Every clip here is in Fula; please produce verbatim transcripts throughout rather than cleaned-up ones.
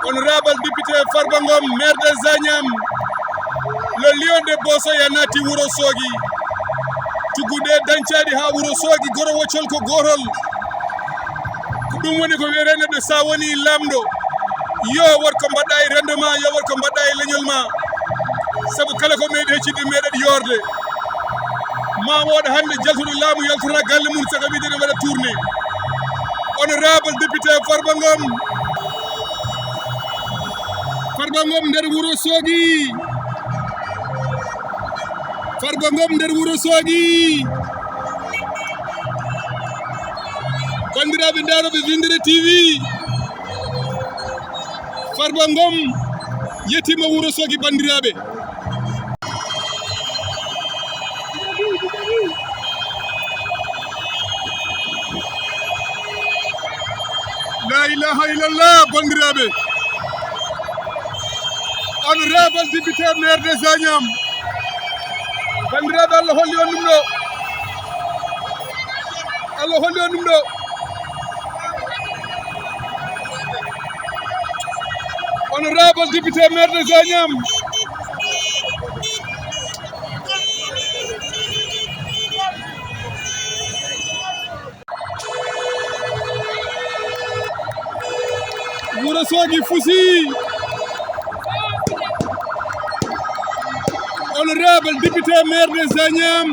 Honorable député Farba Ngom, maire de Zagnam, le lion de Bosoya naati Wuro Soogi. Tuggude dañcaaɗi haa Wuro Soogi, goro woccol ko gootol. Ko ɗum woni ko wiyetee neɗɗo, so a woni laamɗo, yo waɗ ko mbaɗɗa e renndo ma, yo waɗ ko mbaɗɗa e leñol ma. Sabu kala ko meeɗi hecciɗde meeɗat yoorde. Ma wooɗ hannde jaltuɗo laamu yaltora galle mum, saka wiide ne waɗa tournée. Honorable député Farba Ngom. Farba Ngom nder Wuro Soogi. Farba Ngom nder Wuro Soogi. Banndiraaɓe ndaarooɓe Winndere T V. Farba Ngom yettiima Wuro Soogi, banndiraaɓe. La ilaha illallah, banndiraaɓe. Honorable député maire de Zagnam. Banndiraaɓe, Allah holli on ɗum ɗo. Allah holli on ɗum ɗo. Honorable député maire de Zagnam. Wuro Soogi fusi. Honorable député maire de Zagnam,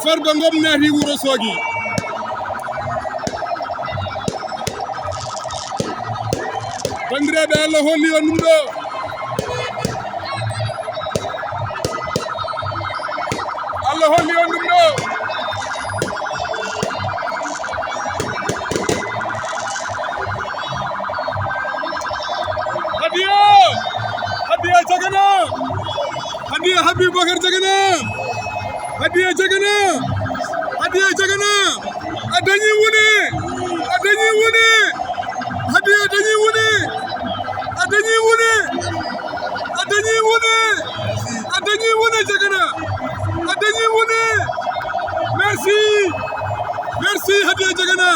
Farba Ngom naati Wuro Soogi. Banndiraaɓe, Allah holli on ɗum ɗo. Allah holli on ɗum ɗo. Hadiya! Hadiya Jagana! Hadiya Habib Bakar Jagana! Hadiya Jagana! Hadiya Jagana! A dañi wune! A dañi wune! Hadiya dañi wune! A dañi wune! A dañi wune! A dañi wune, Jagana! A dañi wune! Merci! Merci, Hadiya Jagana!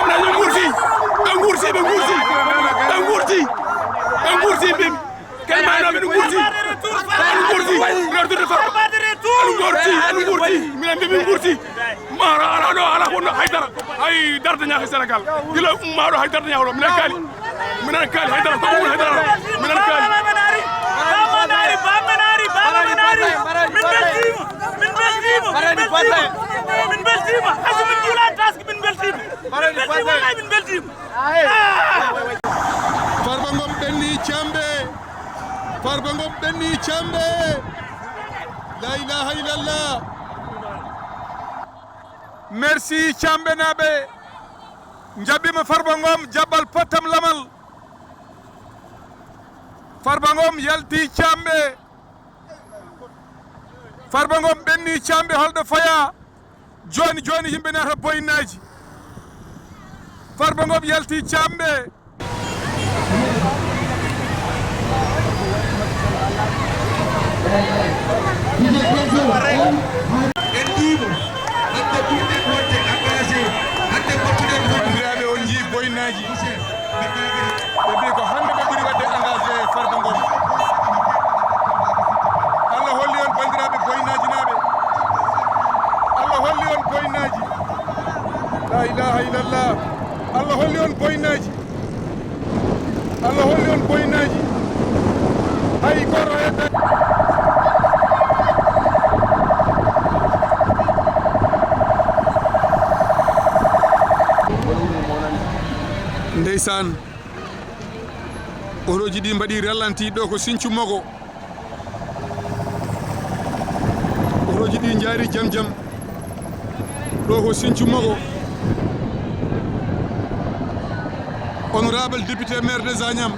Ɓe nguurti, ɓe nguurti, ɓe nguurti, ɓe nguurti, ɓe nguurti, ɓe nguurti. Ken ma no ɓe nguurti, ɓe nguurti. Retour de force. Ɓe nguurti, ɓe nguurti. Minen mbi min nguurti. Mara ala ɗo, ala ko no haydara. Hay darde ñaaki Sénégal. Gila umma ɗo hay darde ñaawɗo. Minen kaali. Minen kaali haydara. Ko umma haydara. Minen kaali. Min beltima, min beltima, min beltima. Min beltima. Hayso min juulaani taski, min beltima. Min beltima, wallahi min beltima. Farba Ngom ɓenni Cambe. Farba Ngom ɓenni Cambe. La ilaha illallah. Merci Cambe naaɓe. Njaɓɓiima Farba Ngom jaɓɓal pottam lamal. Farba Ngom yalti Cambe. Farba Ngom ɓenni Cambe, holɗo faya? Jooni jooni yimɓe naata boyinaaji. Farba Ngom yalti Cambe. En ɗiimo, hannde ɓurɗen wonde engagé, hannde pottuɗen wonde. Banndiraaɓe, on njii boyinaaji. Ɓe mbi ko hannde ɓe ɓuri waɗde engagé Farba Ngom. Allah holli on, banndiraaɓe boyinaaji naaɓe. Allah holli on boyinaaji. La ilaha illallah. Allah holli on boyinaaji. Allah holli on boyinaaji. Hay gooto hedda. Ndeysaan. Otooji ɗi mbaɗi ralenti ɗo ko Sinthiou Mogo. Otooji ɗi njaari jam jam. Ɗo ko Sinthiou Mogo. Honorable député maire de Zagnam.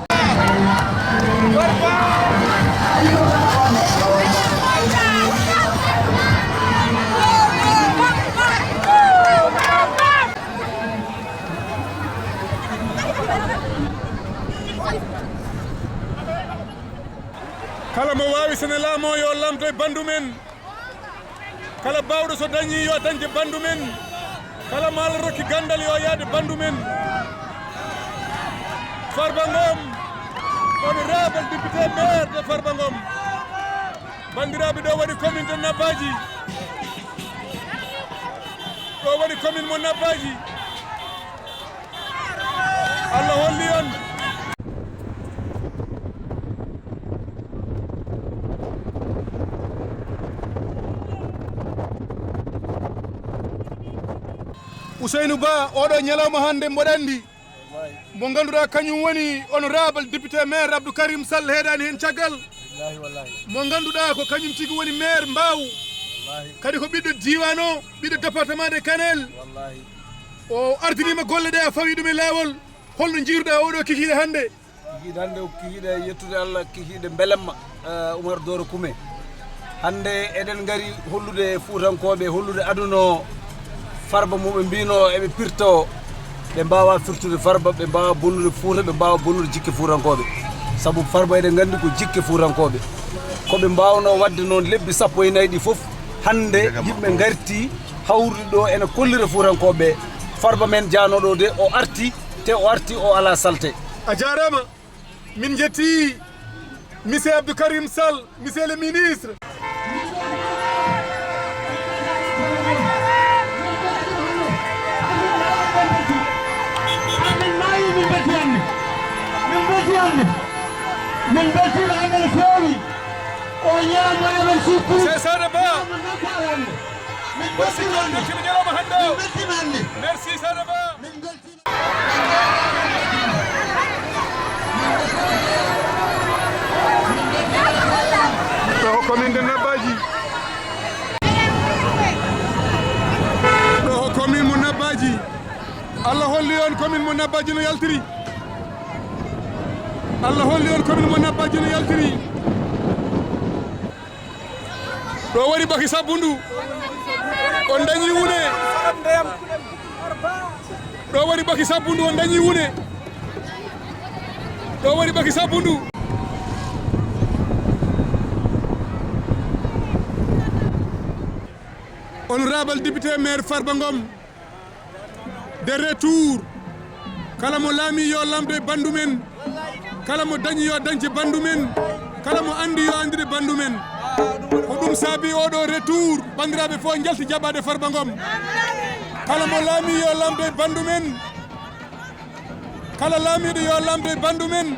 Kala mo waawi sene laamoo yo lamto e banndum en. Kala baawɗo so dañii yo dañde banndum en. Kala mo Allah rokki ganndal yo yaade banndum en. Farba Ngom, honorable député maire de Farba Ngom. Banndiraaɓe, ɗo waɗi commune de Nabbaji. Ɗo waɗi commune mo Nabbaji. Allah holli on. Ousseynou Ba, oɗo ñalawma hannde mboɗo anndi. Mo ngannduɗaa kañum woni honorable député maire Abdou Karim Sall, heedaani heen caggal. Mo ngannduɗaa ko kañum tigi woni maire Mbaaw. Kadi ko ɓiɗɗo diiwaan o, ɓiɗɗo département de Kanel. O ardiniima golle ɗe, a fawi ɗum e laawol. Holno njiiruɗaa oɗo kikiiɗe hannde? Kikiiɗe hannde ko kikiiɗe yettude Allah, kikiiɗe mbelemma, eh, Oumar Doro Koumé. Hannde eɗen ngari hollude Fuutankooɓe, hollude aduna o Farba mo ɓe mbino eɓe pirta o. Ɓe mbaawa firtude Farba, ɓe mbaawa bonnude Fuuta, ɓe mbaawa bonnude jikke Fuutankooɓe. Sabu Farba eɗen nganndi ko jikke Fuutankooɓe. Ko ɓe mbaawno waɗde noon lebbi sappo e nayi ɗi fof, hannde yimɓe ngarti hawrude ɗo ene kollira Fuutankooɓe. Farba men jaanooɗo de, o arti, te o arti o alaa salte. A jaaraama. Min njetti Monsieur Abdou Karim Sall, Monsieur le ministre. Min maayi, min belti hannde. Min belti hannde. Min beltiima hannde no feewi. O ñaamo eɓen sukku. C'est ça de ba. Min beltiima hannde. Min beltiima hannde. Merci, ça de ba. Min beltiima. Ɗo ko commune de Nabbaji. Ɗo ko commune mo Nabbaji. Allah holli on commune mo Nabbaji no yaltiri. Allah holli on commune mo Nabbaji no yaltiri. Ɗo waɗi baki sabbundu. On dañi wune. Ɗo waɗi baki sabbundu, on dañi wune. Ɗo waɗi baki sabbundu. Honorable député maire Farba Ngom. De retour. Kala mo laami yo lamdo e banndum en. Kala mo dañi yo dañce banndum en. Kala mo anndi yo anndide banndum en. Ko ɗum saabi oɗo retour. Banndiraaɓe fof njalti jaɓaade Farba Ngom. Kala mo laami yo lamdo e banndum en. Kala laamiiɗo yo lamdo e banndum en.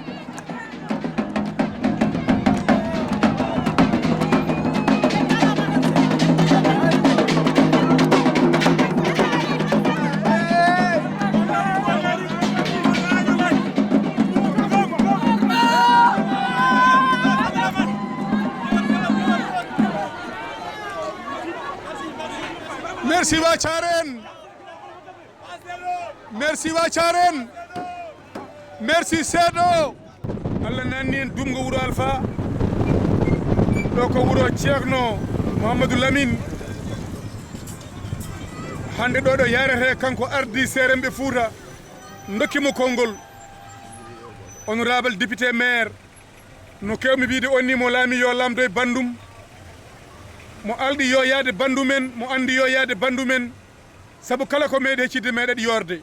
Merci wa Caaren. Merci wa Caaren. Merci seeɗo. Allah nanni en dumgo wuro Alfa. Ɗo ko wuro Ceerno Mouhamadou Lamine. Hannde ɗo ɗo yarete kanko ardi seeremɓe Fuuta. Ndokki mo konngol. Honorable député maire. No kewmi wiide on ni mo laami yo lamdo e banndum. Mo alɗi yo yaade banndum en, mo anndi yo yaade banndum en. Sabu kala ko meeɗi heccidde meeɗaɗi yoorde.